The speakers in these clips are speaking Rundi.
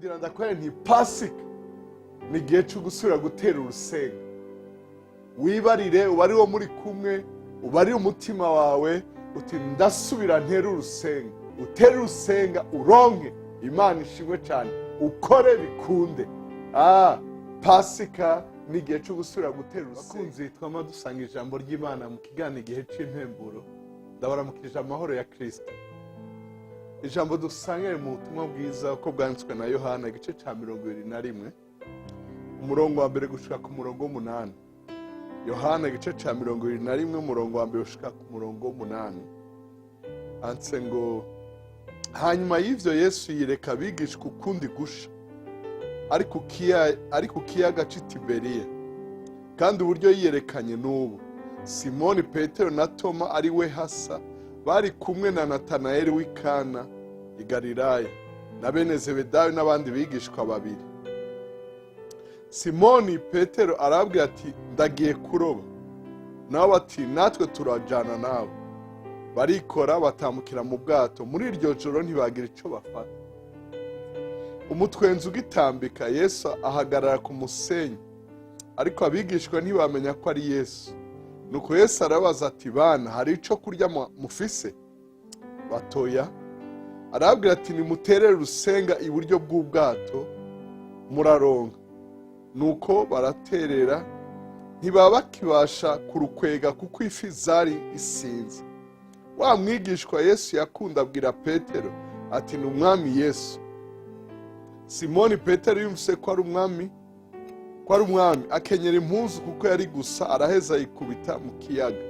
Nkundira ndakubwira nti Pasika ni igihe cyo gusubira gutera urusenga. Wibarire uba ari wo muri kumwe, uba ari umutima wawe uti: "Ndasubira ntere urusenga." Utere urusenga uronke. Imana ishimwe cyane, ukore bikunde. Pasika ni igihe cyo gusubira gutera urusenga. Bakunzi twama dusanga ijambo ry'Imana mu kiganiro Igihe c'Impemburo, ndabaramukije amahoro ya Kirisito. Ijambo dusangire mu butumwa bwiza uko bwanditswe na Yohana, igice cya 21, umurongo wa 1 gushika ku murongo w'8. Yohana igice cya 21, umurongo wa 1 gushika ku murongo w'8, handitse ngo: "Hanyuma y'ivyo Yesu yireka abigishwa ukundi gusha ari ku kiyaga c'i Tiberiya. Kandi uburyo yiyerekanye n'ubu: Simoni Petero na Toma ari we Hasa bari kumwe na Natanayeli w'i Kana i Galilaya na bene Zebedayo n'abandi bigishwa babiri. Simoni Petero arabwira ati: 'Ndagiye kuroba.' Nabo bati: 'Natwe turajana nawe.' Barikora batambukira mu bwato. Muri iryo joro ntibagira icyo bafata. Umutwenzi ugitambika, Yesu ahagarara ku musenyi, ariko abigishwa ntibamenya ko ari Yesu. Nuko Yesu arabaza ati: 'Bana, hari icyo kurya mufise?' Bati: 'Oya.' Arababwira ati: 'Nimuterere urusenga iburyo bw'ubwato, muraronka.' Nuko baraterera, ntibaba bakibasha kurukwega kuko ifi zari isinze. Wa mwigishwa Yesu yakunda abwira Petero ati: 'Ni Umwami Yesu.' Simoni Petero yumvise ko ari Umwami, akenyera impuzu kuko yari gusa, araheza yikubita mu kiyaga.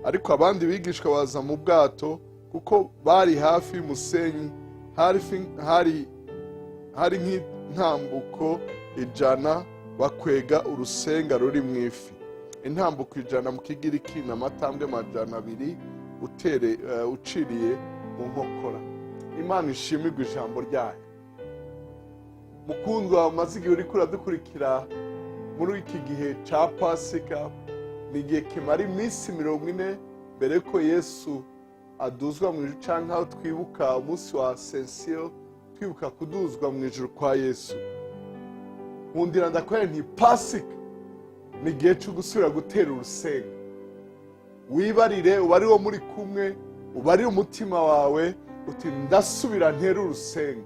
Ariko abandi bigishwa baza mu bwato kuko bari hafi y'umusenyi, hari nk'intambuko 100, bakwega urusenga ruri mu ifi." Intambuko 100 mu Kigiriki ni amatambwe 200 utere, uciriye mu nkokora. Imana ishimirwe ijambo ryayo. Mukundwa umaze igihe uriko uradukurikira muri iki gihe ca Pasika, ni igihe kimara iminsi 40 mbere ko Yesu aduzwa mu ijuru, canke aho twibuka umunsi wa Ascension, twibuka kuduzwa mu ijuru kwa Yesu. Nkundira ndakubwira nti Pasika ni igihe cyo gusubira gutera urusenga. Wibarire uba ari wo muri kumwe, uba ari umutima wawe uti: "Ndasubira ntere urusenga,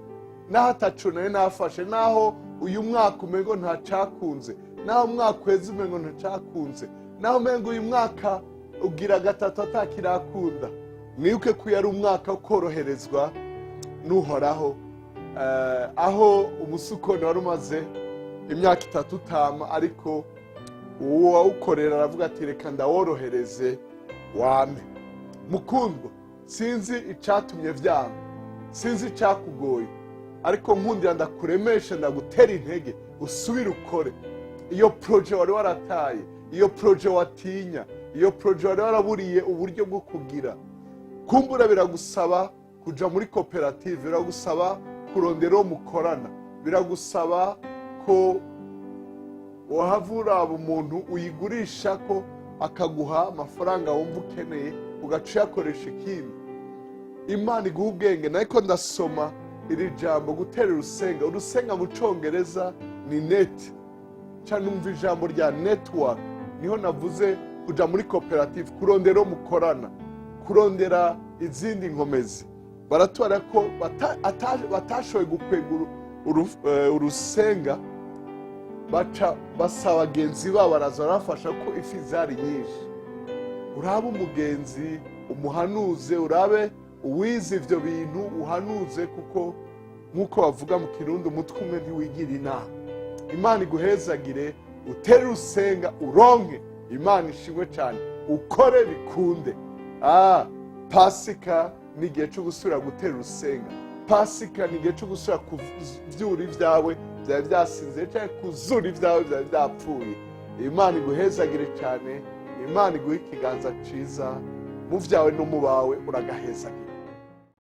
naho ataco nari nafashe, naho uyu mwaka umengo ntacakunze, naho umwaka uheze umengo ntacakunze, naho umengo uyu mwaka ugira gatatu atakirakunda." Mwibuke ko uyu ari umwaka wo koroherezwa n'Uhoraho, aho umusukoni wari umaze imyaka 3 utama, ariko uwo wawukorera aravuga ati: "Reka ndaworohereze wame." Mukundwa, sinzi icyatumye vyanga, sinzi icyakugoye, ariko nkundira ndakuremeshe, ndagutera intege, usubire ukore iyo projet wari warataye, iyo projet watinya, iyo projet wari waraburiye uburyo bwo kugira. Kumbura biragusaba kuja muri koperative, biragusaba kurondera uwo mukorana, biragusaba ko wahava uraba umuntu uyigurisha ko akaguha amafaranga wumva ukeneye, ugaca uyakoresha ikindi. Imana iguha ubwenge. Ariko ndasoma iri jambo gutera urusenga. Urusenga mu Congereza ni net. Ca numva ijambo rya network, niho navuze kuja muri koperative, kurondera uwo mukorana, kurondera izindi nkomezi. Baratubara ko batashoboye gukwega urusenga, baca basaba bagenzi babo, baraza barabafasha ko ifi zari nyinshi. Urabe umugenzi umuhanuze, urabe uwize ivyo bintu uhanuze, kuko nk'uko bavuga mu Kirundi, umutwe umwe ntiwigira inama. Imana iguhezagire, utere urusenga uronke. Imana ishimwe cyane, ukore bikunde. Pasika ni igihe cyo gusubira gutera urusenga. Pasika ni igihe cyo gusubira kuvyura ibyawe byari byasinziriye cyangwa kuzura ibyawe byari byapfuye. Imana iguhezagire cyane, Imana iguhe ikiganza ciza mu byawe no mu bawe. Uragahezagire.